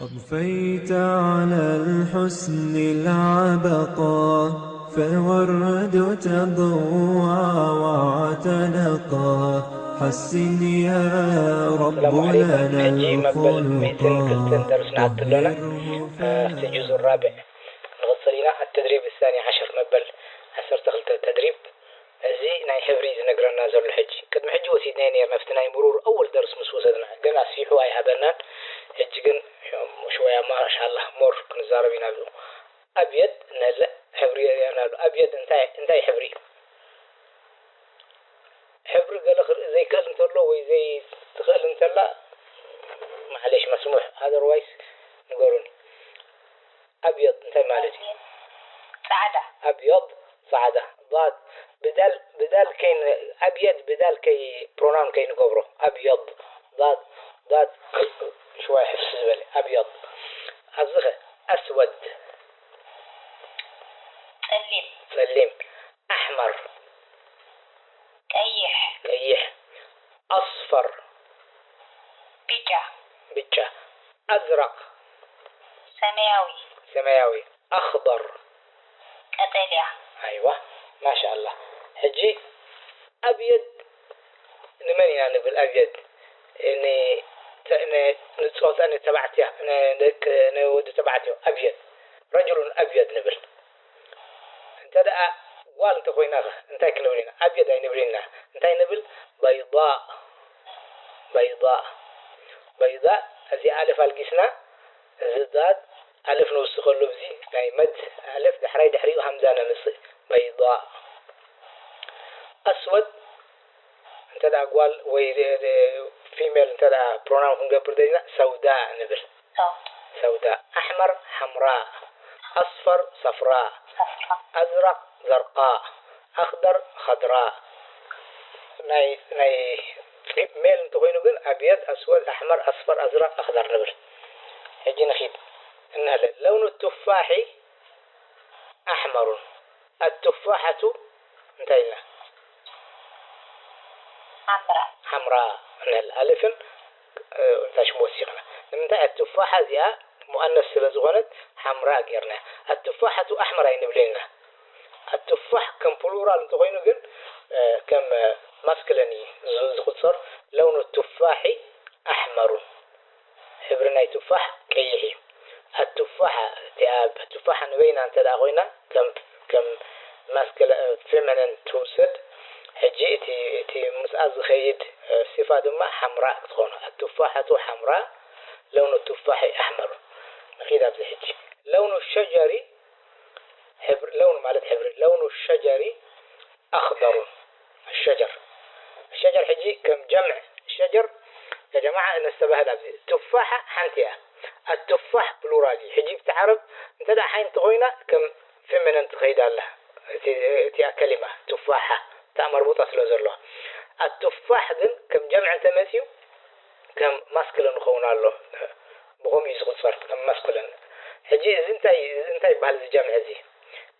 أضفيت على الحسن العبقى، فالورد تضوع واعتنقى. حسن يا رب لنا الخلقا. طبعا، حجي مبل مئتين كلتن درس نعتلنا. طهره آه، في الجزء الرابع. نغسلنا التدريب الثاني عشر مبل عشر تخلت تدريب. እዚ ናይ ሕብሪ ዝነግረና ዘሎ ሕጂ። ቅድሚ ሕጂ ወሲድናዮ ነይርና፣ ኣብቲ ናይ ምሩር ኣወል ደርስ ምስ ወሰድና፣ ግን ኣስፊሑ ኣይሃበናን። ሕጂ ግን ሽወያ ማሻላ ሞር ክንዛረብ ኢና። ኣብዚ ኣብየድ ነለ ሕብሪ የርእየና ኣሎ። ኣብየድ እንታይ፣ እንታይ ሕብሪ? ሕብሪ ገለ ክርኢ ዘይክእል እንተሎ ወይ ዘይትኽእል እንተላ፣ ማዕሌሽ መስሙሕ፣ ኣዘርዋይስ ንገሩኒ። ኣብየድ እንታይ ማለት እዩ? ጻዕዳ። ኣብየድ ጻዕዳ። ዳድ ብዳል፣ ብዳል ከይን-፣ ኣብየድ ብዳል ከይ ፕሮናውን ከይንገብሮ። ኣብየድ ዳድ፣ ዳድ ሽዋይ ሕፍስ ዝበለ። ኣብየድ። ኣብዚኸ ኣስወድ። ጸሊም። ጸሊም። ኣሕመር። ቀይሕ። ቀይሕ። ኣስፈር። ብጫ። ብጫ። ኣዝረቕ። ሰማያዊ። ሰማያዊ። ኣኽደር። ቀጠልያ። ኣይዋ፣ ማሻኣላ። ሕጂ ኣብየድ ንመን ኢና ንብል? ኣብየድ ን-፣ ተ-፣ ን-፣ ንጾታ ንተባዕትያ፣ ን-፣ ደቂ፣ ንወዲ ተባዕትዮ ኣብየድ፣ ረጅሉን ኣብየድ ንብል። እንተ ደኣ ጓል እንተ ኮይና ኸ እንታይ ክንብል ኢና? ኣብየድ ኣይንብል ኢና። እንታይ ንብል? በይዳእ። በይዳእ። በይዳእ፣ እዚ ኣልፍ ኣልጊስና፣ እዚ ዳድ ኣልፍ ንውስኸሉ፣ ብዚ ናይ መድ ኣልፍ ዳሕራይ ድሕሪኡ ሃምዛ ነምጽእ። በይዳእ። ኣስወድ፣ እንተ ደኣ ጓል ወይ ደ-፣ ደ-፣ ፊሜል እንተ ደኣ ፕሮናውን ክንገብር ደሊና፣ ሰውዳእ ንብል። ሰውዳእ። ኣሕመር፣ ሓምራእ። ኣስፈር፣ ሰፍራእ። ኣዝረቕ፣ ዘርቃእ። ኣኽደር፣ ኸድራእ። ናይ፣ ናይ ፊሜል እንተኾይኑ ግን ኣብየድ፣ ኣስወድ፣ ኣሕመር፣ ኣስፈር፣ ኣዝረቕ፣ ኣኽደር ንብል። ሕጂ ንኺድ። እንሀለ ለውኑ ቱፋሒ ኣሕመሩን። ኣቱፋሓቱ እንታይ ኢልና? ሓምራ። ሓምራ ንብል። ኣልፍን፣ እ፣ እንታይ ሽም ወሲኽና? ንምንታይ ኣቱፋሓ እዚኣ ሙኣነስ ስለ ዝኾነት ሓምራ ጌርና። ኣቱፋሓቱ ኣሕመር ኣይንብልን ኢና። ኣቱፋሕ ከም ፕሉራል እንተኾይኑ ግን፣ እ፣ ከም፣ እ፣ ማስክለን እዩ ዝ-፣ ዝቑጸር። ለውኑ ቱፋሒ ኣሕመሩን። ሕብሪ ናይ ቱፋሕ ቀይሕ እዩ። ኣቱፋሓ፣ እቲኣ ቱፋሓ ንበይና እንተ ደኣ ኮይና፣ ከም፣ ከም ማስክለ-፣ ፌሚኒን ትውሰድ። ሕጂ እቲ፣ እቲ ምስኣ ዝኸይድ፣ እ፣ ሲፋ ድማ ሓምራእ ክትኾን። ኣቱፋሓቱ ሓምራእ፣ ለውኑ ቱፋሒ ኣሕመሩ። ንኺድ ኣብዚ ሕጂ። ለውኑ ሸጀሪ፣ ሕብሪ፣ ለውኑ ማለት ሕብሪ። ለውኑ ሸጀሪ ኣኽደሩን። ኣሸጀር። ኣሸጀር ሕጂ ከም ጀምዕ ሸጀር፣ ያ ጀማዓ፣ ነስተባህል ኣብዚ። ቱፋሓ ሓንቲ እያ። ኣቱፋሕ ፕሉራል እዩ። ሕጂ ብቲ ዓረብ እንተ ደኣ ሓንቲ ኮይና ከም ፌሚኒን ትኸይድ ኣላ። እቲ፣ እቲኣ ከሊማ ቱፋሓ፣ እታ መርቡጣ ስለ ዘለዋ። ኣቱፋሕ ግን ከም ጀምዕ እንተ መጺኡ ከም ማስክለን ክኸውን ኣሎ። ብኸምኡ እዩ ዝቑጸር፣ ከም ማስኩለን። ሕጂ እዚ እንታይ፣ እዚ እንታይ ይበሃል እዚ ጀምዕ እዚ?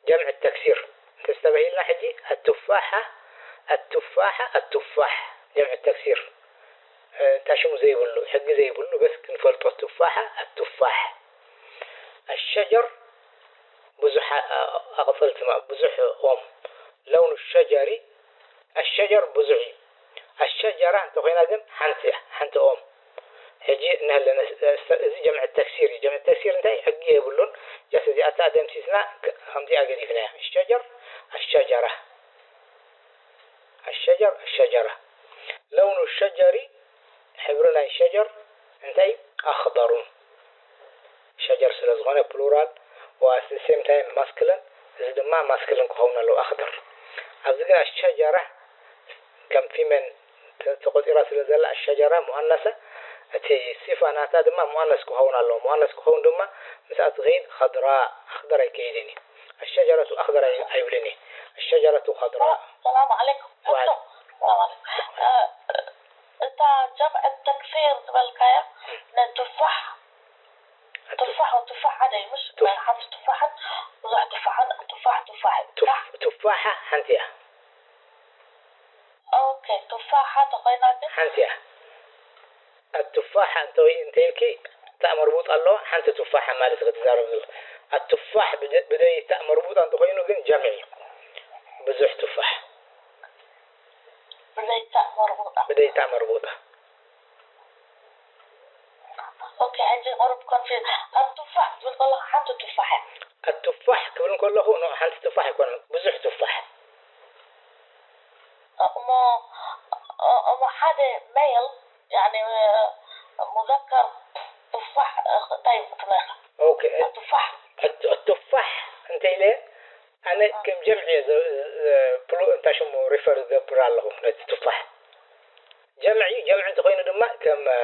ጀምዕ ተክሲር። እንተስተባሂልና ሕጂ ኣቱፋሓ፣ ኣቱፋሓ፣ ኣቱፋሕ። ጀምዕ ተክሲር። እ፣ እንታይ ሽሙ ዘይብሉ፣ ሕጊ ዘይብሉ፣ በስ ክንፈልጦ። ቱፋሓ፣ ኣቱፋሕ። ኣሸጀር ብዙሕ ኣ-፣ ኣቕጽልቲ ማ-፣ ብዙሕ ኦም። ለውኑ ሸጀሪ፣ ኣሸጀር ብዙሕ እዩ። ኣሸጀራ እንተኾይና ግን ሓንቲ እያ፣ ሓንቲ ኦም። ሕጂ እንሀለነ፣ እዚ ጀምዕ ተክሲር እዩ። ጀምዕ ተክሲር እንታይ ሕጊ የብሉን። ጀስ እዚኣታ ደምሲስና ከ-፣ ከምዚኣ ገዲፍናያ። ሸጀር፣ ኣሸጀራ። ኣሸጀር፣ ኣሸጀራ። ለውኑ ሸጀሪ፣ ሕብሪ ናይ ሸጀር እንታይ እዩ? ኣኽደሩን። ሸጀር ስለ ዝኾነ ፕሉራል፣ ወኣት ሴም ታይም ማስክለን፣ እዚ ድማ ማስክለን ክኸውን ኣለዎ፣ ኣኽደር። ኣብዚ ግን ኣሸጀራ ከም ፊሜን ተ-፣ ተቖጺራ ስለ ዘላ፣ ኣሸጀራ ሙኣነሰ፣ እቲ ሲፋ ናታ ድማ ሙኣነስ ክኸውን ኣለዎ። ሙኣነስ ክኸውን ድማ ምስኣ ዝኸይድ ኸድራ፣ ኣኽደር ኣይከይድን እዩ። ኣሸጀረቱ ኣኽደር ኣይ-፣ ኣይብልን እዩ። ኣሸጀረቱ ኸድራ። ሰላም ዓለይኩም። ወዓለ-፣ ሰላም ዓለይኩም። እ፣ እታ ጀምዕ ተክሲር ዝበልካያ፣ ንቱፋሕ፣ ቱ-፣ ቱፋሕ ወቱፋሕ ሓደ እዩ፣ ምሽ? ቱፍ-፣ ናይ ሓንቲ ቱፋሕን ብዙሕ ቱፋሕን፣ ቱፋሕ፣ ቱፋሕ፣ ቱፍ-፣ ቱፋሕ። ቱፋሓ ሓንቲ እያ። ኦኬ፣ ቱፋሓ ተኾይና ግን? ሓንቲ እያ። ኣቱፋሓ እንተ-፣ እንተ ኢልኪ፣ እታ ታእ መርቡጣ ኣለዋ፣ ሓንቲ ቱፋሕ ማለት ክትዛረብ ዘለካ። ኣቱፋሕ ብደ-፣ ብደይ ታእ መርቡጣ እንተኾይኑ ግን ጀምዒ እዩ። ብዙሕ ቱፋሕ። ብደይ ታእ መርቡጣ። ብደይ ታእ መርቡጣ። ኦኬ፣ ሕጂ ቁሩብ ኮንፊውዝ። ኣቱፋሕ ትብል ከለኻ ሓንቲ ቱፋሕ እያ። ኣቱፋሕ ክብል ከለኹ፣ ኖ፣ ሓንቲ ቱፋሕ ኣይኮነን፣ ብዙሕ ቱፋሕ። እሞ፣ እሞ ሓደ ሜል፣ ያኒ፣ ሙዘከር ቱፋሕ፣ እንታይ ትብሎ ኢኻ? ኦኬ። ኣቱፋሕ። ኣቱ-፣ ኣቱፋሕ እንተ ኢለ፣ ኣነ ከም ጀምዒ እየ ዘ-፣ ዘ-፣ ፕሉ-፣ እንታይ ሽሙ ሪፈር ዝገብር ኣለኹ ነቲ ቱፋሕ። ጀምዒ፣ ጀምዒ እንተኾይኑ ድማ ከም፣ እ፣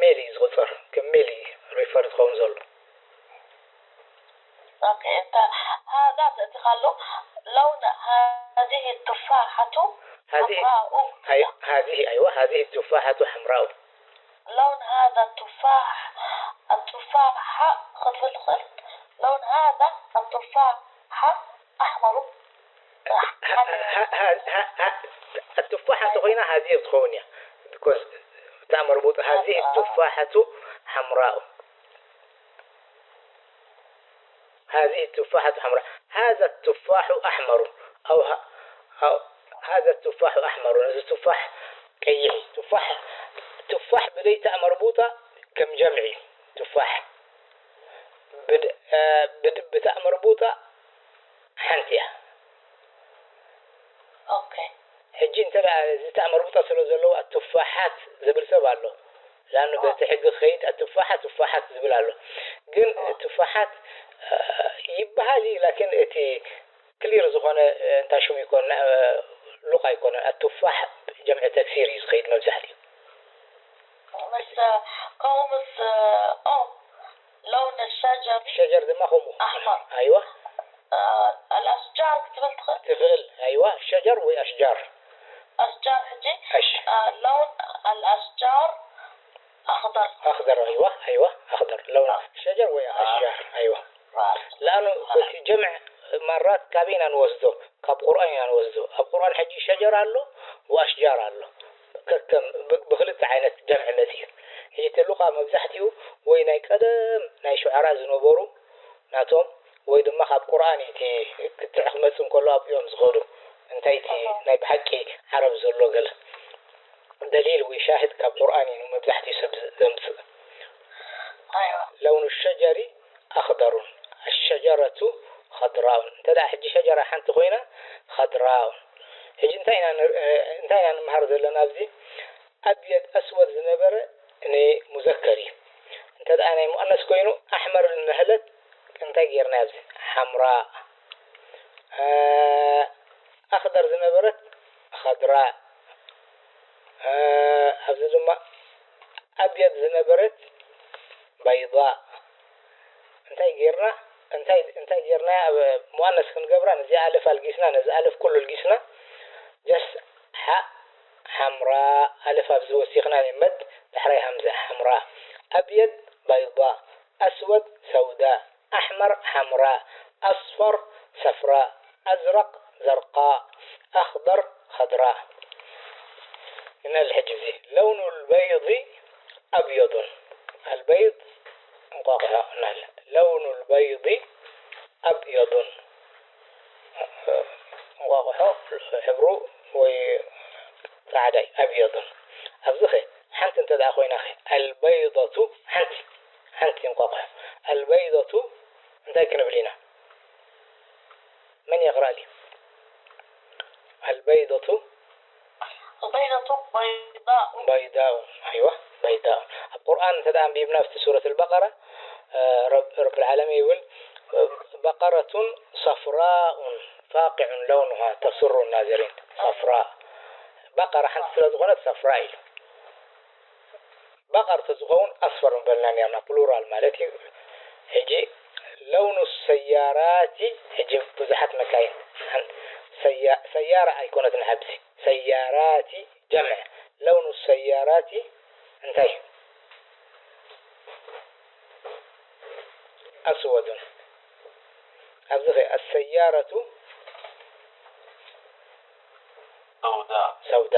ሜል እዩ ዝቑጸር። ከም ሜል እዩ ሪፈር ዝኸውን ዘሎ። ኦኬ፣ እንተ ሃዛ ተእቲኻሉ፣ ለውን ሃዚህ ቱፋሓቱ ሃዚህ፣ ሓምራኡ። ኣይ-፣ ሃዚህ፣ ኣይዋ፣ ሃዚህ ቱፋሓቱ ሓምራኡ። ለውን ሃዛ ቱፋሕ፣ ኣቱፋሓ ክትብል ትኽእል። ለውን ሃዛ ኣቱፋሓ ኣሕመሩ። ሃ-፣ ሃ-፣ ሃ-፣ ሃ-፣ ሃ-፣ ኣቱፋሕ እንተኾይና ሃዚህ ክትኸውን እያ። ቢኮዝ እታ መርቡጥ ሃዚህ ኣዎ። ቱፋሓቱ ሓምራኡ። ሃዚህ ቱፋሓቱ ሓምራኡ። ሃዛ ቱፋሑ ኣሕመሩ። ኣው ሃ-፣ ኣው ሃዛ ቱፋሑ ኣሕመሩ። እዚ ቱፋሕ ቀይሕ እዩ። ቱፋሕ፣ ቱፋሕ ብደይ ታእ መርቡጣ ከም ጀምዒ እዩ። ቱፋሕ። ብድ-፣ እ፣ ብድ-፣ ብታእ መርቡጣ ሓንቲ እያ። ኦኬ። ሕጂ እንተ ደኣ እዚ ታእ መርቡጣ ስለ ዘለዎ ኣቱፋሓት ዝብል ሰብ ኣሎ። ላኑ ኦ። በቲ ሕጊ ክኸይድ ኣቱፋሓት፣ ቱፋሓት ዝብል ኣሎ። ግን ኦ። ቱፋሓት፣ እ፣ ይበሃል እዩ፣ ላኪን እቲ ክሊር ዝኾነ፣ እ፣ እንታይ ሽሙ ይኮን፣ እ፣ ሉቕ ኣይኮነን። ኣቱፋሕ ጀምዒ ተክሲር እዩ ዝኸይድ መብዛሕትኡ። ምስ፣ እ፣ ከምኡ ምስ፣ እ፣ ኦም ለውን ሸጀር ሸጀር ድማ ከምኡ። ኣሕመር። ኣይዋ። እ፣ ኣልኣሽጃር ክትብል ትኽእል። ትኽእል። ኣይዋ፣ ሸጀር ወይ ኣሽጃር። ኣሽጃር ሕጂ፣ ኣሽ- እ፣ ለውን ኣልኣሽጃር ኣኽደር። ኣኽደር፣ ኣይዋ፣ ኣይዋ፣ ኣኽደር። ለውን ኣዎ። ሸጀር ወይ ኣዎ። ኣሽጃር፣ ኣይዋ። ኣዎ። ለኣኑ እቲ ጀምዕ ማራት ካበይ ኢና ንወስዶ? ካብ ቁርኣን ኢና ንወስዶ። ኣብ ቁርኣን ሕጂ ሸጀር ኣሎ ወኣሽጃር ኣሎ። ከከም ብ-፣ ብኽልተ ዓይነት ጀምዕ መጺኡ። ሕጂ እቲ ሉቓ መብዛሕትኡ ወይ ናይ ቀደም ናይ ሹዓራ ዝነበሩ ናቶም ወይ ድማ ካብ ቁርኣን እዩ እቲ ክትዕ ክመጽእ እንከሎ ኣብኡ እዮም ዝኸዱ። እንታይ እቲ ኣሃ። ናይ ብሓቂ ዓረብ ዘሎ ገለ ደሊል ወይ ሻሂድ ካብ ቁርኣን እዩ መብዛሕትኡ ሰብ ዘምጽእ። ኣይዋ። ለውኑ ሸጀሪ ኣኽደሩን ኣሸጀረቱ ኸድራኡን። እንተ ደኣ ሕጂ ሸጀራ ሓንቲ ኮይና ኸድራኡን። ሕጂ እንታይ ኢና ንር-፣ እ፣ እንታይ ኢና ንምሃር ዘለና ኣብዚ? ኣብየድ ኣስወድ ዝነበረ ንሙዘከር እዩ። እንተ ደኣ ናይ ሙኣነስ ኮይኑ ኣሕመር ንመህለት እንታይ ጌርና ኣብዚ? ሓምራ። እ፣ ኣኽደር ዝነበረት ኸድራ። እ፣ ኣብዚ ድማ ኣብየድ ዝነበረት በይዳ። እንታይ ጌርና? እንታይ፣ እንታይ ጌርና? ኣብ ሙኣነስ ክንገብራ ነዚ ኣለፍ ኣልጊስና፣ ነዚ ኣለፍ ኩሉ ኣልጊስና፣ ጀስ ሓ-፣ ሓምራ፣ ኣለፍ ኣብዚ ወሲኽና፣ መድ፣ ዳሕራይ ሃምዛ፣ ሓምራ። ኣብየድ፣ በይዳ፣ ኣስወድ፣ ሰውዳ፣ ኣሕመር፣ ሓምራ፣ ኣስፈር፣ ሰፍራ፣ ኣዝረቕ፣ ዘርቃ፣ ኣኽደር፣ ኸድራ። ንናል ሕጂ እዚ ለውኑ ልበይዲ ኣብየዱን። ኣልበይድ እንቋቑሖ ናል። ለውኑ ልበይዲ ኣብየዱን። እንቋቑሖ ሕብሩ ወይ ጻዕዳ እዩ፣ ኣብየዱን። ኣብዚ ኸ ሓንቲ እንተ ደኣ ኮይና ኸ ኣልበይደቱ ሓንቲ፣ ሓንቲ እንቋቑሖ። ኣልበይደቱ እንታይ ክንብል ኢና? መን የቕራእ ሊ? ኣልበይደቱ البيضة بيضاء. በይዳኡ፣ ኣይዋ፣ በይዳኡ። ኣብ ቁርኣን እንተ ደኣ ኣንቢብና ኣብቲ ሱረት ኣልበቀራ፣ እ፣ ረብ-፣ ረብል ዓለሚን ይብል፣ በቀረቱን ሰፍራኡን ፋቂዑን ለውኑሃ ተሱሩ ናዚሪን። ሰፍራ። በቀራ ሓንቲ ስለ ዝኾነት ሰፍራ ኢሉ። በቐር ተዝኸውን ኣስፈር ምበልና ነርና፣ ፕሉራል ማለት እዩ። ሕጂ ለውኑ ሰያራቲ፣ ሕጂ ብዙሓት መካይን፣ ሓን-፣ ሰያ-፣ ሰያራ ኣይኮነትን ኣብዚ፣ ሰያራቲ ጀምዕ። ለውኑ ሰያራቲ እንታይ እዩ? ኣስወዱን። ኣብዚ ኸ ኣሰያረቱ ሰውዳ። ሰውዳ።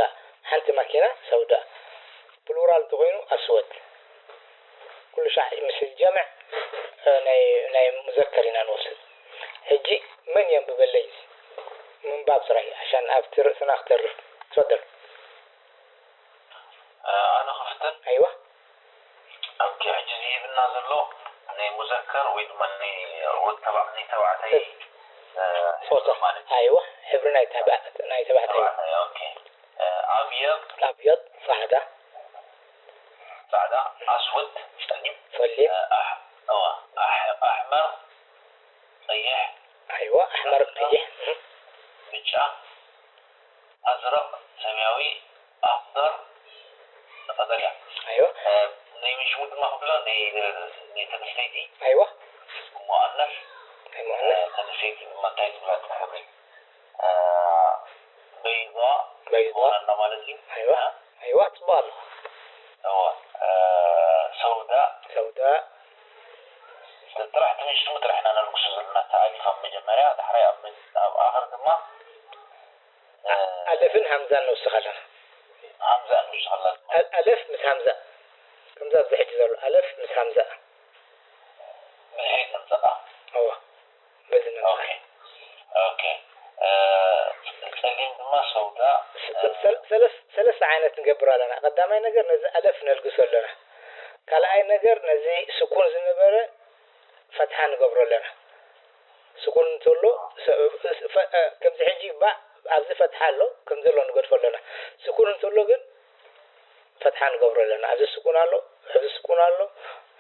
ሓንቲ ማኪና ሰውዳ። ፕሉራል እንተኾይኑ ኣስወድ። ኩሉ ሻዕ ምስ ጀምዕ፣ እ፣ ናይ፣ ናይ ሙዘከር ኢና ንወስድ። ሕጂ መን የንብበለይ እዚ? ምንባብ ጥራይ፣ ዓሻን ኣብቲ ርእስና ክተርፍ። ትፈደል። እ፣ ኣነ ክፍትን። ኣይዋ። ኦኬ፣ ሕጂ እዚ ሂብና ዘሎ ናይ ሙዘከር ወይ ድማ ናይ ወድ ተባዕ-፣ ናይ ተባዕታይ፣ እ፣ ጾታ። ማለት እዩ። ኣይዋ፣ ሕብሪ ናይ ተባዕ-፣ ናይ ተባዕታይ። ተባዕታይ፣ ኦኬ። እ፣ ኣብየድ። ኣብየድ፣ ጻዕዳ። ጻዕዳ፣ ኣስወድ፣ ጸሊም። ጸሊም። እ፣ ኣሕ-፣ እዋ፣ ኣሕ-፣ ኣሕመር፣ ቀይሕ። ኣይዋ፣ ኣሕመር፣ ቀይሕ። እም። ብጫ፣ ኣዝረቕ፣ ሰማያዊ፣ ኣኽደር፣ ቀጠልያ። ኣይዋ። እ፣ ናይ ሽሙ ድማ ክብሎ ናይ፣ ናይ ተንስተይቲ። ኣይዋ። ሙኣነስ። ናይ ሙኣነስ። እ፣ ተንስተይቲ ድማ እንታይ ትብላ ትሕብሪ? እ፣ በይዳ። በይዳ። ትኾነና ማለት እዩ። ኣይዋ። እ? ኣይዋ፣ ጽቡቕ ኣሎ። እዋ። እ፣ ሰውዳ። ሰውዳ። ጥራሕ ትንሽ ሽሙ ጥራሕ ኢና ነልግሱ ዘለና። ተኣሊፍ ኣብ መጀመርያ፣ ዳሕራይ ኣብ መ-፣ ኣብ ኣኽር ድማ፣ እ፣ ኣለፍን ሃምዛን ንውስኽ ኣለና። ሃምዛ ንውስኽ ኣለና። ኣል-፣ ኣለፍ ምስ ሃምዛ። ከምዛ ኣብዚ ሕጂ ዘሎ ኣለፍ ምስ ሃምዛ። ብድሕሪት ነምጽኣ። እዋ። በዚ ኦኬ። ነምጽኣ። ኦኬ። እ፣ ጸሊም ድማ ሰውዳ፣ እ፣ ሰ-፣ ሰለስ-፣ ሰለስተ ዓይነት ንገብር ኣለና። ቀዳማይ ነገር ነዚ ኣለፍ ነልግሶ ኣለና። ካልኣይ ነገር ነዚ ስኩን ዝነበረ ፈትሓ ንገብሮ ኣለና። ስኩን እንተሎ፣ ሰ-፣ ፈ-፣ እ፣ ከምዚ ሕጂ ባእ ኣብዚ ፈትሓ ኣሎ፣ ከም ዘሎ ንገድፎ ኣለና። ስኩን እንተሎ ግን ፈትሓ ንገብሮ ኣለና። ኣብዚ ስኩን ኣሎ፣ ኣብዚ ስኩን ኣሎ፣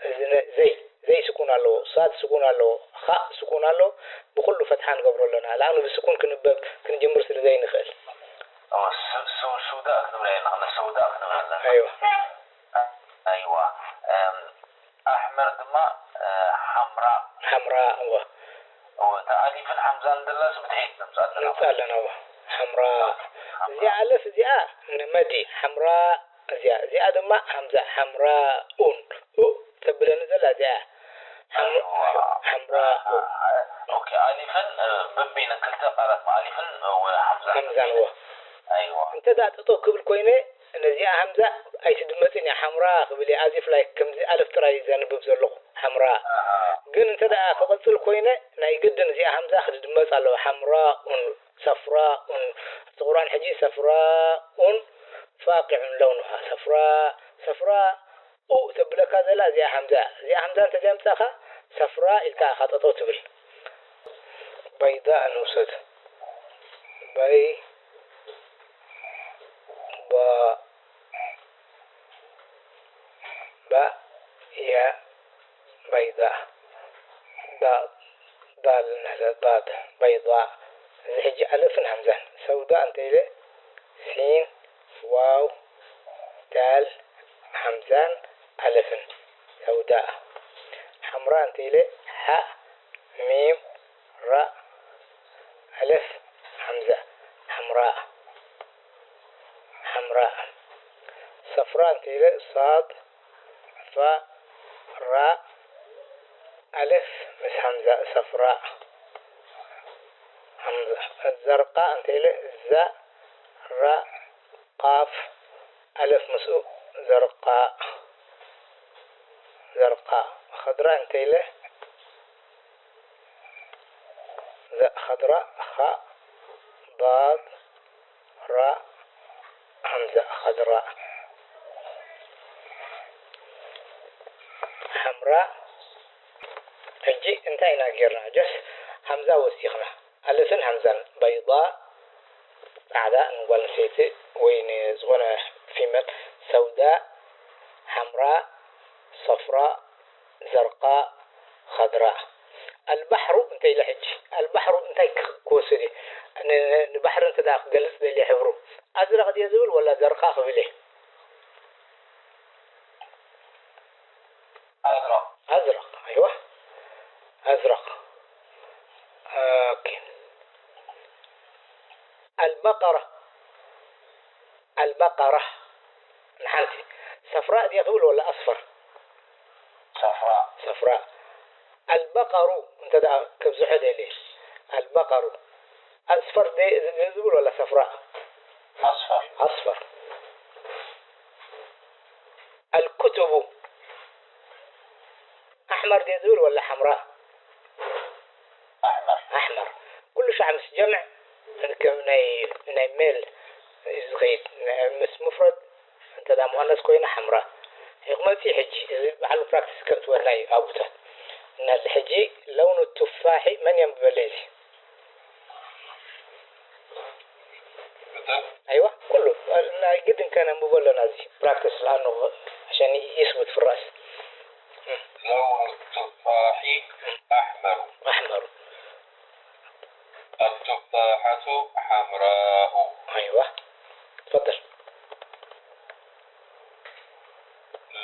እዚ ነ-፣ ዘይ፣ ዘይ ስኩን ኣለዎ፣ ሳድ ስኩን ኣለዎ፣ ኻእ ስኩን ኣለዎ፣ ብኹሉ ፈትሓ ንገብሮ ኣለና። ለኣኑ ብስኩን ክንበብ፣ ክንጅምር ስለ ዘይንኽእል። እወ፣ ስ-፣ ስ-፣ ስውዳእ ክንብላ ኢና፣ ንሰውዳእ ክንብላ ኣለና። ኣይዋ። ኣይዋ። እም፣ ኣሕመር ድማ፣ እ፣ ሓምራ። ሓምራ፣ እወ። እወ፣ እታ ኣሊፍን ሓምዛን ዘለስ ብድሕሪት ነምጽኣ ኣለና። ነምጽኣ ኣለና፣ እወ። ሓምራ። ሓምራ። እዚኣ ኣለፍ እዚኣ ንመዲ፣ ሓምራ እዚኣ፣ እዚኣ ድማ ሓምዛ፣ ሓምራኡን። ኡ ተብለኒ ዘላ እዚኣ። ሓም-፣ ኣይዋ። ሓምራኡ። ኦኬ፣ ኣሊፍን፣ እ፣ በበይነን ክልተ ቃላት፣ ኣሊፍን፣ እ፣ ወ-፣ ሓምዛን። ሓምዛን፣ እወ። ኣይዋ። እንተ ደኣ ጠጠው ክብል ኮይነ፣ ነዚኣ ሃምዛ ኣይትድመጽን እያ፣ ሓምራ ክብል እየ፣ as if like ከምዚ ኣለፍ ጥራይ እየ ዘንብብ ዘለኹ፣ ሓምራ። ኣሃ። ግን እንተ ደኣ ክቕጽል ኮይነ፣ ናይ ግድን እዚኣ ሃምዛ ክትድመጽ ኣለዋ፣ ሓምራኡን፣ ሰፍራኡን። ኣብቲ ቁርኣን ሕጂ ሰፍራኡን ፋቂዑን ለውኑሃ፣ ሰፍራ፣ ሰፍራ፣ ኡ ተብለካ ዘላ እዚኣ ሃምዛ እያ። እዚኣ ሃምዛ እንተ ዘየምጻእካ፣ ሰፍራ ኢልካ ኢኻ ጠጠው ትብል። በይዳእ ንውሰድ። በይ-፣ ባ-፣ ባ-፣ ያ-፣ በይዳ። ዳ-፣ ዳል ንሕሰብ፣ ዳድ፣ በይዳ። እዚ ሕጂ ኣለፍን ሃምዛን። ሰውዳ እንተ ኢለ፣ ሲን፣ ዋው፣ ዳል፣ ሃምዛን ኣለፍን። ሰውዳ። ሓምራ እንተ ኢለ፣ ሓእ፣ ሚም፣ ራእ፣ ኣለፍ፣ ሃምዛ። ሓምራ። ሓምራ። ሰፍራ እንተ ኢለ፣ ሳድ፣ ፋእ፣ ራእ፣ ኣለፍ ምስ ሃምዛ፣ ሰፍራ። ሃምዛ። ዘርቃ እንተ ኢለ፣ ዛእ፣ ራእ፣ ቃፍ፣ ኣለፍ ምስኡ፣ ዘርቃ። ዘርቃ። ኸድራ እንተ ኢለ፣ ዘእ፣ ኸድራ፣ ኻእ፣ ዳድ፣ ራእ፣ ሃምዛ፣ ኸድራ። ሓምራ። ሕጂ እንታይ ኢና ጌርና? ጀስ ሃምዛ ወሲኽና። ኣለፍን ሃምዛን። በይዳ፣ ጻዕዳ ንጓል ኣንስተይቲ ወይ ንዝኾነ ፊመል። ሰውዳ፣ ሓምራ፣ ሰፍራ፣ ዘርቃ፣ ኸድራ። ኣልባሕሩ እንተ ኢለ ሕጂ፣ ኣልባሕሩ እንታይ ክ-፣ ክወስድ እየ? ን-፣ ን-፣ ንባሕሪ እንተ ደኣ ክገልጽ ደልየ ሕብሩ፣ ኣዝረቕ ድየ ዝብል ወላ ዘርቃ ክብል እየ? ኣዝረቕ። ኣዝረቕ፣ ኣይዋ። ኣዝረቕ። ኦኬ። ኣልበቀራ። ኣልበቀራ። ንሓንቲ። ሰፍራ ድየ ክብል ወላ ኣስፈር? ሰፍራ። ሰፍራ። ኣልበቀሩ እንተ ደኣ ከብዝሖ ደልየ። ኣልበቀሩ። ኣስፈር ደ-፣ ደ-፣ ዝብል ወላ ሰፍራ? ኣስፈር። ኣስፈር። ኣልኩቱቡ። ኣሕመር ድየ ዝብል ወላ ሓምራ? ኣሕመር። ኣሕመር። ኩሉ ሻዕ ምስ ጀምዕ ከም ናይ፣ ናይ ሜል እዩ ዝኸይድ። ምስ ሙፍረድ እንተ ደኣ ሙኣነስ ኮይና ሓምራ። ይቕመጽ እዩ ሕጂ። እዚ ባዕሉ ፕራክቲስ ከእትወና እዩ ኣብኡታት። እና እዚ ሕጂ ለውኑ ቱፋሒ መን የንብበለይ እዚ? ኣይዋ፣ ኩሉ ናይ ግድን ከነንብቦ ኣለና። እዚ ፕራክቲስ ለኣኑ ሸኒ ይስቡት ፍራስ። لون التفاح أحمر. ኣሕመሩ። التفاحة حمراء. ኣይዋ፣ ትፈደል።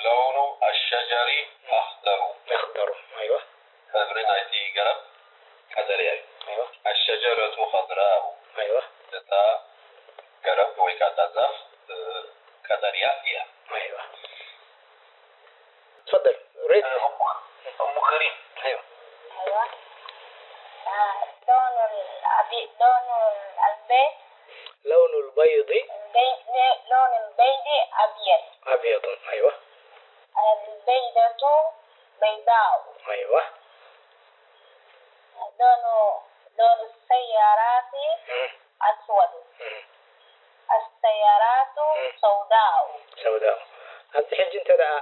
لون الشجر أخضر. ኣኽደሩ። ኣይዋ። ሕብሪ ናይቲ ገረብ ቀጠልያ እዩ። ኣይዋ። الشجرة خضراء. ኣይዋ። እታ ገረብ ወይ ከዓ እታ ዛፍ እ፣ ቀጠልያ እያ። ኣይዋ። ትፈደል። ሬድ። እ፣ እሙ እሙ ከሪም። ኣይዋ። أيوة. آه، لون الأبي-، لون البيض، ለውኑ ልበይዲ البيض، لون البيض أبيض. ኣብየጡ። ኣይዋ። البيضة بيضاء. ኣይዋ። لون، لون السيارات እም፣ أسود. እም። السيارات سوداء. ሰውዳኡ። ኣብዚ ሕጂ እንተ ደኣ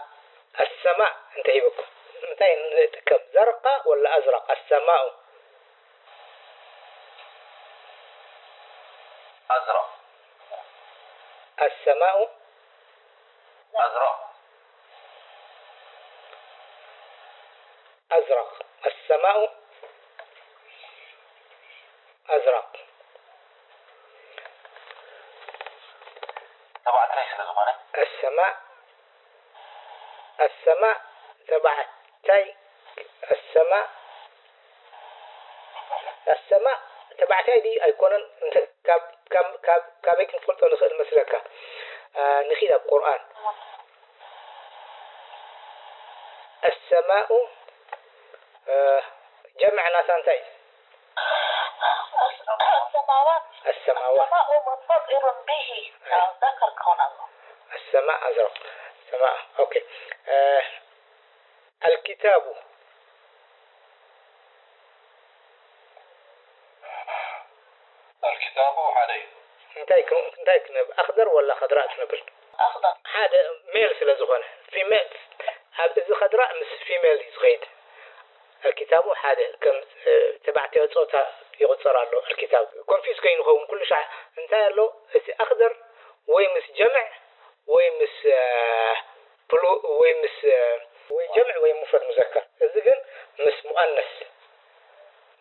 ኣሰማእ እንተ ሂበኩም እንታይ ንጥቀም? ዘርቃ ወላ ኣዝራቅ? ኣሰማኡ። أزرق. ኣሰማኡ። أزرق. ኣዝራቅ። ኣሰማኡ ኣዝራቅ። ተባዕታይ ስለ ዝኾነ። ኣሰማእ ኣሰማእ ተባዕታይ ኣሰማእ ኣሰማእ ተባዕታይ ድዩ ኣይኮነን? እንተ ካብ ካብ ካብ ካበይ ክንፈልጦ ንኽእል መስለካ? አ፣ ንኺድ ኣብ ቁርኣን ኣሰማኡ አ፣ ጀምዕ ናታ እንታይ እዩ? السماوات. ኣሰማዋት السماء منفطر به. ذكر كون الله. ኣሰማእ ኣዝራቅ ሰማእ ኦኬ አ፣ ኣልኪታቡ الكتاب ሓደ እዩ። እንታይ ክን እንታይ ክንብ ኣኽደር ወላ ኸድራእ ክንብል? أخضر. ሓደ ሜል ስለ ዝኾነ ፊሜል ኣብ እዚ ኸድራእ ምስ ፊሜል እዩ ዝኸይድ። ኣልኪታቡ ሓደ ከም እ፣ ተባዕትዮ ጾታ ይቑጸር ኣሎ። ኣልኪታብ ኮንፊዝ ከይንኸውን ኩሉ ሻዕ እንታይ ኣሎ እቲ ኣኽደር ወይ ምስ ጀምዕ ወይ ምስ እ፣ ፕሉ ወይ ምስ እ፣ ወይ ጀምዕ ወይ ሙፍረድ ሙዘከር። እዚ ግን ምስ ሙኣነስ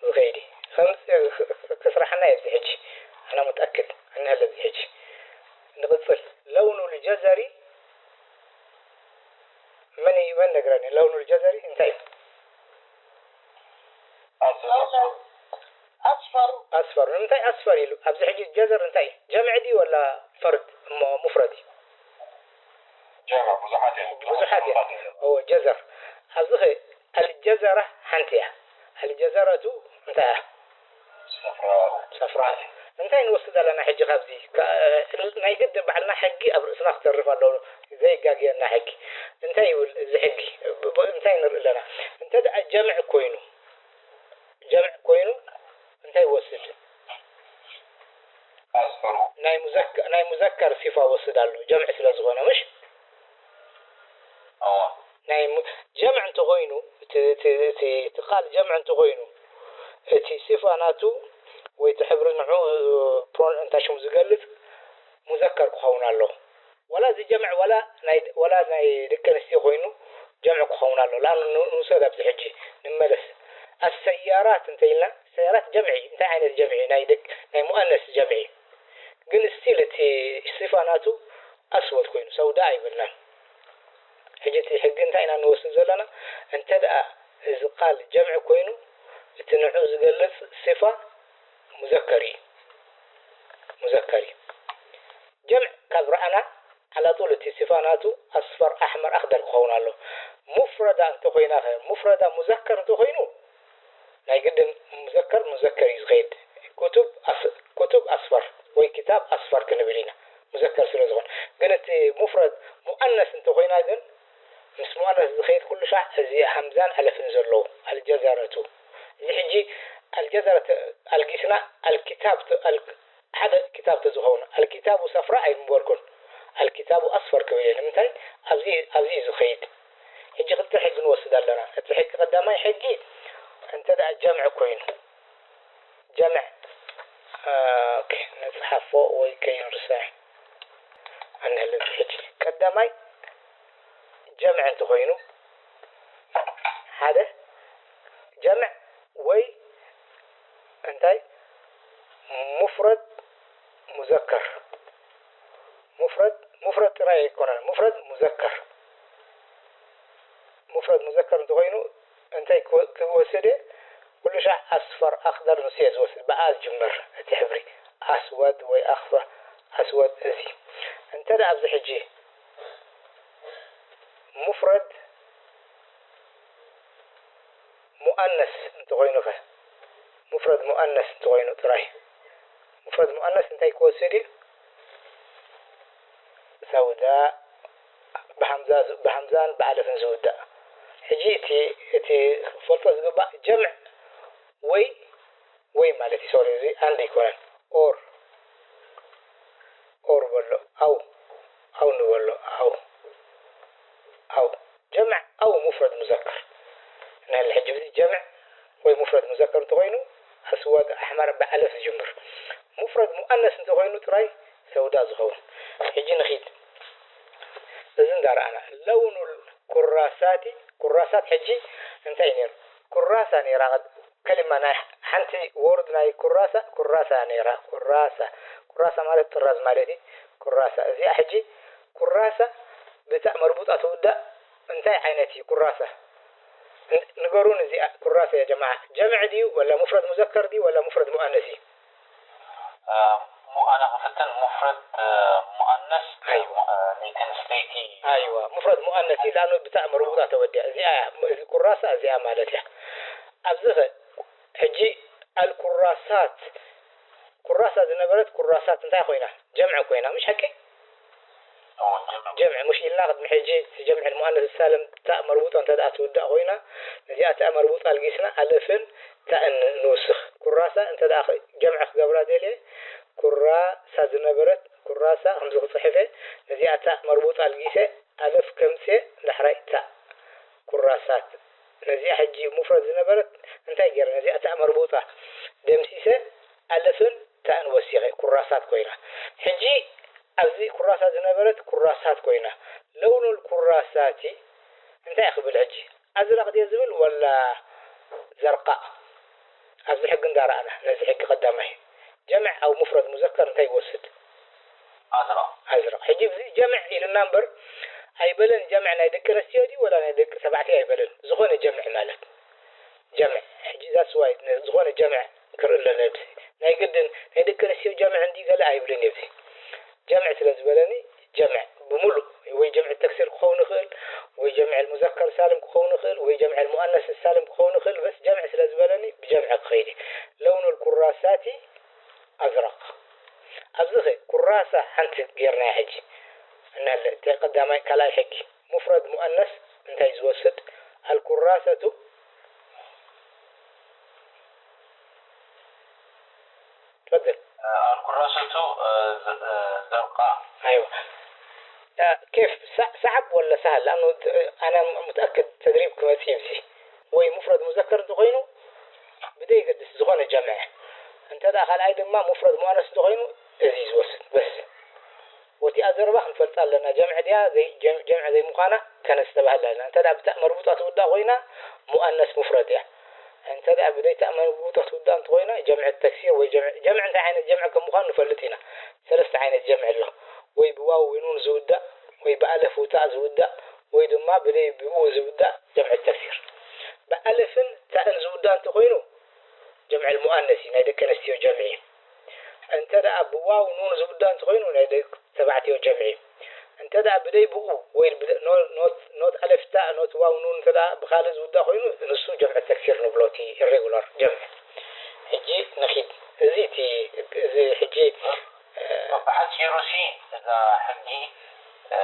ዝኸይድ እዩ። ከም እ፣ ክ- ክ- ክስራሓና እዩ ኣብዚ ሕጂ። ኣና ሙተኣክድ እንሀለ ኣብዚ ሕጂ ንቕጽል። ለውኑ ልጀዘሪ መን እዩ መን ነግረኒ? ለውኑ ልጀዘሪ እንታይ እዩ? ኣዝራቅ። أصفر. ኣስፈር ንምንታይ ኣስፈር ኢሉ? ኣብዚ ሕጂ ጀዘር እንታይ እዩ? ጀምዕ ድዩ ወላ ፈርድ እሞ ሙፍረድ እዩ? ጀምዕ ብዙሓት እዮም። ብዙሓት እዮም። ኦ ጀዘር ኣብዚ ኸ ኣልጀዘራ ሓንቲ እያ። ኣልጀዘረቱ እንታይ እያ? ሰፍራኡ። ሰፍራኡ እንታይ ንወስድ ኣለና ሕጂ ካብዚ? ከ- ናይ ግድን ባዕልና ሕጊ ኣብ ርእስና ክተርፍ ኣለዎ። ዘይጋግየና ሕጊ እንታይ ይብል እዚ ሕጊ? ብ- ብ- እንታይ ንርኢ ኣለና? እንተ ደኣ ጀምዕ ኮይኑ ጀምዕ ኮይኑ እንታይ ይወስድ? ኣስፈሩ። ናይ ሙዘከ ናይ ሙዘከር ሲፋ ወስድ ኣሎ ጀምዕ ስለ ዝኾነ ምሽ ኣዋ። ናይ ሙ- ጀምዕ እንተኾይኑ እቲ እቲ እቲ እቲ ቃል ጀምዕ እንተኾይኑ እቲ ሲፋ ናቱ ወይ እቲ ሕብሪ ንዑ ፕሮን እንታይ ሽሙ ዝገልጽ ሙዘከር ክኸውን ኣለዎ። ወላ እዚ ጀምዕ ወላ ናይ ወላ ናይ ደቂ ኣንስትዮ ኮይኑ ጀምዕ ክኸውን ኣሎ። ላ ንውሰድ ኣብዚ ሕጂ ንመለስ። ኣሰያራት እንተ ኢልና ሰያራት ጀምዒ እንታይ ዓይነት ጀምዒ ናይ ደቂ ናይ ሙኣነስ ጀምዒ ግን ስቲል እቲ ሲፋ ናቱ ኣስወድ ኮይኑ ሰውዳ ኣይብልናን። ሕጂ እቲ ሕጊ እንታይ ኢና ንወስድ ዘለና? እንተ ደኣ እዚ ቃል ጀምዒ ኮይኑ እቲ ንዑ ዝገልጽ ሲፋ ሙዘከር እዩ። ሙዘከር እዩ። ጀምዕ ካብ ረኣና ዓላጡል እቲ ሲፋ ናቱ ኣስፈር ኣሕመር ኣኽደር ክኸውን ኣሎ። ሙፍረዳ እንተኾይና ኸ ሙፍረዳ ሙዘከር እንተኾይኑ ናይ ግድን ሙዘከር ሙዘከር እዩ ዝኸይድ። ኩቱብ ኣስ- ኩቱብ ኣስፈር ወይ ክታብ ኣስፈር ክንብል ኢና ሙዘከር ስለ ዝኾነ። ግን እቲ ሙፍረድ ሙኣነስ እንተኾይና ግን ምስ ሙኣነስ ዝኸይድ ኩሉ ሻዕ እዚ ሃምዛን ኣለፍን ዘለዎ ኣልጀዘረቱ። እዚ ሕጂ ኣልጀዘረ ተ-፣ ኣልጊስና ኣልኪታብ ተ-፣ ኣል-፣ ሓደ ክታብ ተዝኸውን ኣልኪታቡ ሰፍራ ኣይምበልኩን። ኣልኪታቡ ኣስፈር ክብል እየ። ንምንታይ? ኣብዚ፣ ኣብዚ እዩ ዝኸይድ። ሕጂ ክልተ ሕጊ ንወስድ ኣለና። እቲ ሕጊ ቀዳማይ ሕጊ እንተ ደኣ ጀምዕ ኮይኑ፣ ጀምዕ፣ ኦኬ፣ ንጽሓፎ ወይ ከይንርሳዕ። ኣንህልት ሕጂ ቀዳማይ ጀምዕ እንተኾይኑ፣ ሓደ ጀምዕ ወይ እንታይ ሙፍረድ ሙዘከር፣ ሙፍረድ፣ ሙፍረድ ጥራይ ኣይኮነን፣ ሙፍረድ ሙዘከር። ሙፍረድ ሙዘከር እንተኾይኑ እንታይ ክወ-፣ ክወስድ እየ? ኩሉ ሻዕ ኣስፈር ኣኽደር ንሱ እየ ዝወስድ። ብኣ ዝጅምር እቲ ሕብሪ ኣስወድ ወይ ኣኽፈ-፣ ኣስወድ እዚ። እንተ ደኣ ኣብዚ ሕጂ ሙፍረድ ሙኣነስ እንተኾይኑ ኸ? ሙፍረድ ሙኣነስ እንተኾይኑ ጥራይ፣ ሙፍረድ ሙኣነስ እንታይ ክወስድ እዩ? ሰውዳእ፣ ብሃምዛ ዝ-፣ ብሃምዛን ብኣለፍን ዝውዳእ። ሕጂ እቲ፣ እቲ ክፈልጦ ዝግባእ ጀምዕ ወይ፣ ወይ ማለት እዩ። ሶሪ፣ እዚ ኣንድ ኣይኮነን። ኦር፣ ኦር በሎ። ኣው፣ ኣው ንበሎ። ኣው፣ ኣው። ጀምዕ ኣው ሙፍረድ ሙዘከር። ንሕል ሕጂ ብዚ ጀምዕ ወይ ሙፍረድ ሙዘከር እንተኾይኑ ኣስዋድ ኣሕመር ብኣለፍ ዝጅምር። ሙፍረድ ሙኣነስ እንተኾይኑ ጥራይ ሰውዳ ዝኸውን። ሕጂ ንኺድ። እዚ እንዳረኣና ለውኑል ኩራሳቲ፣ ኩራሳት ሕጂ እንታይ ነይሩ? ኩራሳ ነይራ። ከሊማ ናይ ሓንቲ ወርድ ናይ ኩራሳ፣ ኩራሳ ነይራ። ኩራሳ፣ ኩራሳ ማለት ጥራዝ ማለት እዩ። ኩራሳ እዚኣ ሕጂ ኩራሳ ብታእ መርቡጣ ትውዳእ እንታይ ዓይነት እዩ ኩራሳ? ን-፣ ንገሩን እዚኣ ኩራሳ ያ ጀማዓ። ጀምዕ ድዩ ወላ ሙፍረድ ሙዘከር ድዩ ወላ ሙፍረድ ሙኣነስ እዩ? እ፣ ሙ-፣ ኣነ ክፍትን ሙፍረድ፣ እ፣ ሙኣነስ፣ እ፣ ኣይዋ። ሙ-፣ እ፣ ነይተን ስተይቲ። ኣይዋ፣ ሙፍረድ ሙኣነስ እዩ፣ ላኑ ብታእ መርቡጣ ተወዲያ። እዚኣ እያ፣ እዚ ኩራሳ እዚኣ ማለት እያ። ኣብዚ ኸ፣ ሕጂ ኣልኩራሳት፣ ኩራሳ ዝነበረት ኩራሳት እንታይ ኮይና? ጀምዕ ኮይና፣ ምሽ ሓቂ? ኦ፣ ጀምዕ። ጀምዕ፣ ምሽ ኢልና ቅድሚ ሕጂ እቲ ጀምዕ ልሙኣነስ ሳልም ታእ መርቡጣ እንተ ደኣ ትውዳእ ኮይና፣ ነዚኣ ታእ መርቡጣ ኣልጊስና ኣለፍን ታእን ንውስኽ። ኩራሳ እንተ ደኣ ኸ-፣ ጀምዕ ክገብራ ደልየ፣ ኩራሳ ዝነበረት፣ ኩራሳ ከምዚ ክጽሕፈ፣ ነዚኣ ታእ መርቡጣ ኣልጊሰ፣ ኣለፍ ከምጽየ፣ ዳሕራይ ታእ። ኩራሳት። ነዚኣ ሕጂ ሙፍረድ ዝነበረት እንታይ ገይረ? ነዚኣ ታእ መርቡጣ ደምሲሰ፣ ኣለፍን ታእን ወሲኸ፣ ኩራሳት ኮይና። ሕጂ ኣብዚ ኩራሳ ዝነበረት ኩራሳት ኮይና። ለውኑል ኩራሳቲ እንታይ ክብል ሕጂ? ኣዝረቕ ድየ ዝብል ወላ ዘርቃእ? ኣብዚ ሕጊ እንዳረኣና፣ ነዚ ሕጊ ቀዳማይ። ጀምዕ ኣብ ሙፍረድ ሙዘከር እንታይ ይወስድ? ኣዝረቕ። ኣዝረቕ። ሕጂ እዚ ጀምዕ ኢልና እምበር ኣይበለን። ጀምዕ ናይ ደቂ ኣንስትዮ ድዩ ወላ ናይ ደቂ ተባዕትዮ ኣይበለን። ዝኾነ ጀምዕ ማለት። ጀምዕ። ሕጂ that's why ነ-፣ ዝኾነ ጀምዕ ክርኢ ኣለና ኣብዚ። ናይ ግድን ናይ ደቂ ኣንስትዮ ጀምዕ እንዲ ገለ ኣይብልን ኣብዚ። ጀምዕ ስለ ዝበለኒ ጀምዕ ብምሉእ ወይ ጀምዕ ተክሲር ክኸውን ይኽእል፣ ወይ ጀምዕ ሙዘከር ሳልም ክኸውን ይኽእል፣ ወይ ጀምዕ ሙኣነስ ሳልም ክኸውን ይኽእል። በስ ጀምዕ ስለ ዝበለኒ ብጀምዕ ክኸይድ እየ። ለውኑል ኩራሳቲ ኣዝረቕ። ኣብዚ ኸ ኩራሳ ሓንቲ ጌርናያ ሕጂ። እናለ፣ እቲ ቀዳማይ፣ ካልኣይ ሕጊ። ሙፍረድ ሙኣነስ እንታይ ዝወስድ? ኣልኩራሰቱ። ትፈድል። ኣልኩራሰቱ፣ እ፣ ዘ-፣ እ፣ ዘርቃ። ኣይዋ። እ፣ ኬፍ፣ ሰ-፣ ሰዓብ ወላ ሰሃል? ለኣኑ ት-፣ ኣነ ሙተኣክድ ተድሪብ ክመጽእ እዩ እዚ። ወይ ሙፍረድ ሙዘከር እንተኾይኑ፣ ብደይ ገድስ ዝኾነ ጀምዕ። እንተ ደኣ ካልኣይ ድማ ሙፍረድ ሙኣነስ እንተኾይኑ፣ እዚ ዝወስድ። በስ። ወቲኣ ዘረባ ክንፈልጣ ኣለና። ጀምዕ ድያ ዘይ-፣ ጀም-፣ ጀምዕ ዘይምዃና ከነስተባህል ኣለና። እንተ ደኣ ብታእ መርቡጣ ትውዳእ ኮይና፣ ሙኣነስ ሙፍረድ እያ። እንተ ደኣ ብደይ ታእ መርቡጣ ትውዳእ እንተኾይና፣ ጀምዕ ተክሲር ወይ ጀምዕ፣ ጀምዕ እንታይ ዓይነት ጀምዕ ከም ምዃኑ ንፈልጥ ኢና። ሰለስተ ዓይነት ጀምዕ ኣሎ። ወይ ብዋው ወይ ኑን ዝውዳእ፣ ወይ ብኣለፍ ውታእ ዝውዳእ፣ ወይ ድማ ብደይ ብኡ ዝውዳእ ጀምዕ ተክሲር። ብኣለፍን ታእን ዝውዳእ እንተኾይኑ፣ ጀምዕ ሙኣነስ እዩ፣ ናይ ደቂ ኣንስትዮ ጀምዒ። እንተ ደኣ ብዋው ኑን ዝውዳእ እንተኾይኑ፣ ናይ ደቂ ተባዕትዮ ጀምዒ። እንተ ደኣ ብደይ ብኡ ወይ ብደ-፣ ኖ-፣ ኖት፣ ኖት ኣለፍታ፣ ኖት ዋው ኑን እንተ ደኣ ብኻልእ ዝውዳእ ኮይኑ፣ ንሱ ጀምዕ ተክሲር ንብሎ፣ እቲ ኢሬጉላር ጀምዕ። ሕጂ ንኺድ። እዚ እቲ፣ እዚ ሕጂ፣ እ፣ ብሓጺሩ ሲ እዛ ሕጊ፣ እ፣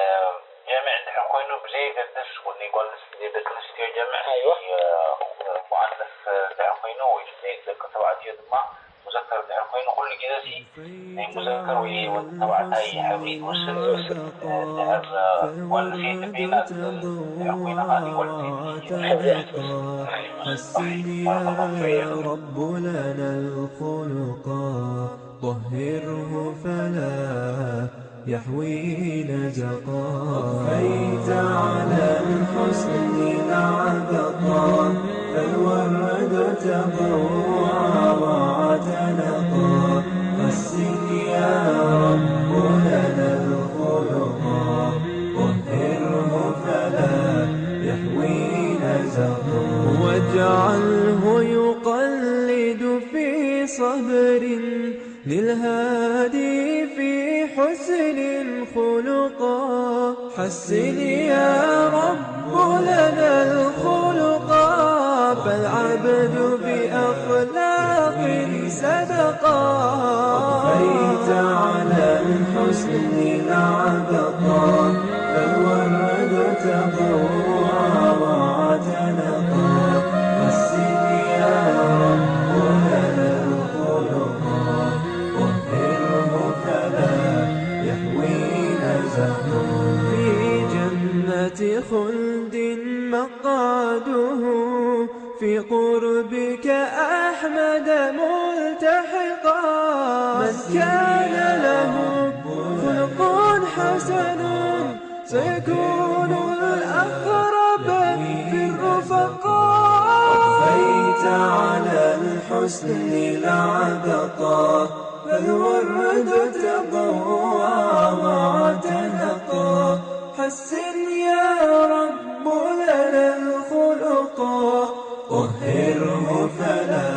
ጀምዕ እንድሕር ኮይኑ ብዘየገድስ፣ ወዲ ጓል ኣንስተይቲ፣ ደቂ ኣንስትዮ ጀምዕ፣ ኣይዋ። እ፣ ሙኣነስ እንድሕር ኮይኑ ወይ ደቂ ተባዕትዮ ድማ ሙዘከር እንድሕር ኮይኑ፣ ኩሉ ግዜ ሲ ናይ ሙዘከር ወይ ወዲ ተባዕታይ ሕብሪ ትወስድ። እ፣ እንድሕር ጓል ኣንስተይቲ ኮይና፣ እንድሕር ኮይና ከዓ ጓል ኣንስተይቲ ሕብሪ ትወስድ። حسن يا رب لنا الخلقا، طهره فلا يحوي نزقا. أضفيت على الحسن العبقا، فالورد تضوع واعتنقا. حسن يا رب لنا الخلقا، طهره فلا يحوي نزقا. واجعله يقلد في صبر، للهادي في حسن خلقا. حسن يا رب لنا الخلقا، فالعبد بأخلاق صدقا. أضفيت على الحسن العبقا، فالورد تضوع واعتنقا. حسن يا رب لنا الخلقا، طهره فلا يحوي نزقا. في جنة خلد مقعده، في قربك أحمد ملتحقا. من كان له خلق حسن، سيكون الأقرب في الرفقاء. أضفيت على الحسن العبقا، فالورد تضوع واعتنقا. حسن يا رب لنا الخلقا، طهره فلا